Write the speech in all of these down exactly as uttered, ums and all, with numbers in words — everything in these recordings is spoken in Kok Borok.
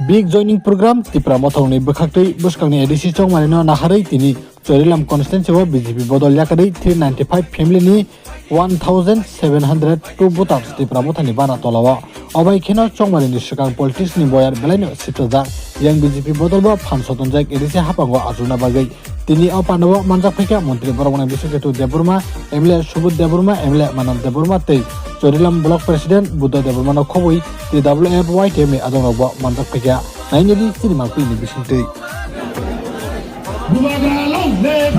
Big joining program Tipra Motha ni bwkhaktwi bwskangni A D C chongmani no naharwi tini Chorilam constituency o B J P bodol yakarwi three ninety five family ni one thousand seven hundred two voters Tipra Motha ni bana tola o. Obai kheno chongmani ni swkang politics ni boyar belai no sitrajak yang B J P bodol bo phan sotonjak A D C hapango achukna bagwi. Tini o pandao manjak phaikha Montri Boromgwnang Biswaketu Debbarma, M L A Subodh Debbarma, M L A Manan Debbarma tei Chorilam Block President Buddha Debbarmano khobwi T W F Y T F ni adongrokbo manjak phaikha. Nainani chini mangpili ni bisingtwi. Bubagra long live!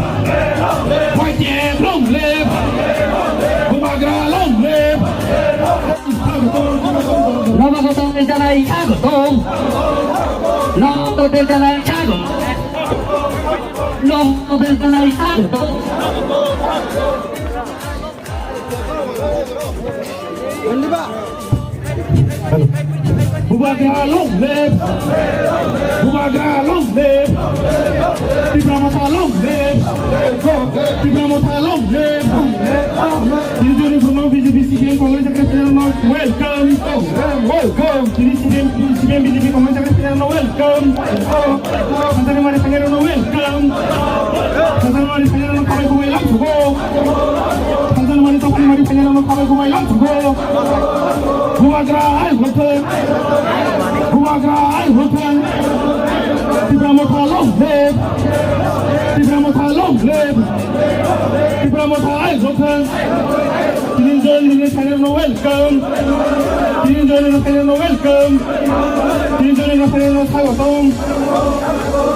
Y T F long live! Bubagra long live! Namagoto Dejanai Sagoto! Namagoto Dejanai Sagoto! Long Nobel Prize. Bubagra long live! Bubagra long live! Tipra Motha long live! Tipra Motha long live! Usually from B J P, C P M, Congress, Congress, welcome! Welcome! Tini C P M, C P M, B J P, Congress, Congress, welcome! Sanjani Mari Panyarano welcome. Sanjani Mari Panyarano khabai khubai lam sugo. Sanjani Mari Topani Mari Panyarano khabai khubai lam sugo. Bubagra ai hothang. Bubagra ai hothang. Tipra Motha long live. Tipra Motha long live. Tipra Motha ai hothang. Tini jon nini panyarano welcome. Tini jon nini panyarano welcome. Tini jon nini panyarano swagotom.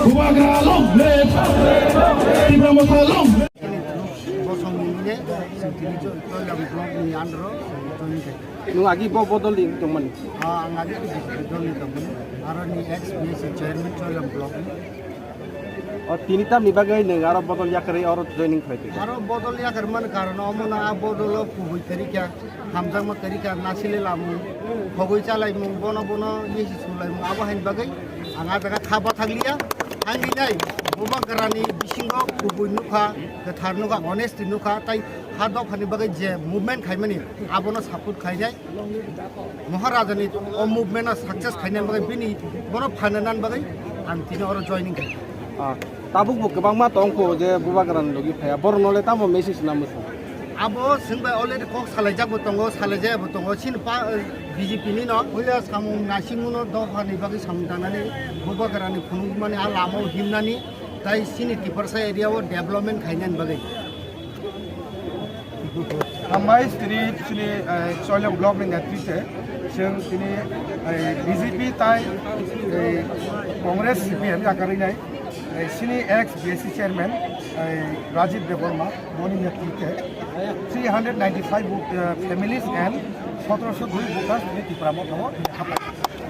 Bubagra long live! Tipra Motha long live! Bosong ni nge, sing tini jo, jo yang block ni andro, jo ni ke. Nwng agi bo bodol ni tongmani? Ah, ang agi jo ni tongmani. Aro ni ex B S C chairman jo yang block ni. O tini tamni bagwi nwng aro bodol yakarwi oro joining khlai twi? Aro bodol yakarmani karon omo na a bodolo kubui tarikha. Hamjakma tarikha nasile lamung, khogwi chalaimung, bono bono yesi sulaimung, abo haini bagwi ang a jaga kha bathakliya. Ang hinai Bubagrani bisingo kubui nukha, kwthar nukha, honesty nukha, tai ha dophani bagwi je movement khaimani, abono support khainai. Maharajani o movement o success khainani bagwi bini bono phananani bagwi ang tini oro joining khaikha. Ah, tabuk bo kwbangma tongkho je Bubagrani logi phaiya, borokno le tamo message na mwsung? Abo chwng bai already kok salaijak bo tongo, salaijaya bo tongo. Chini pa, B J P ni no puila samung naisingmano dophani bagwi samung tangnani, Bubagrani phunukmani a lama o himnani, tai chini Tiprasa area o development khainani bagwi. Hambai tini chini, eh, Choilem block ni netritwe chwng tini, eh, B J P tai, eh, Congress C P M yakarwi nai, eh, chini ex B S C chairman, eh, Rajib Debbarma boni netritwe three hundred ninety-five, eh, families and sotoroso dui voters tini Tipra Motha o hapai.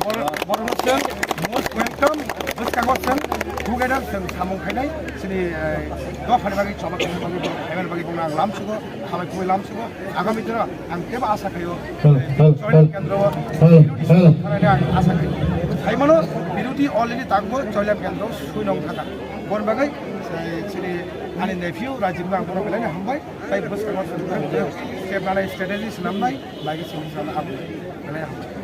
Bor-, borokno chwng most welcome, bwskango chwng together chwng samung khainai, chini, eh, dophani bagwi choba khainani bagwi, khainani bagwi bono ang lamsugo, hambai khumui lamsugo. Agami dino ang teibo asa khaio. Hello, hello, Joining hello. Kendro o hello, hello. Thanani ang asa khaio. Haimano birodhi already tangbo Choilem Kendro sui nong thaka. Boni bagwi, eh, chini ani nephew Rajibno ang bono belai hambai. Tai bwskango step nanai strategy swnamnai, lagi simi sana abu. Belai hambai.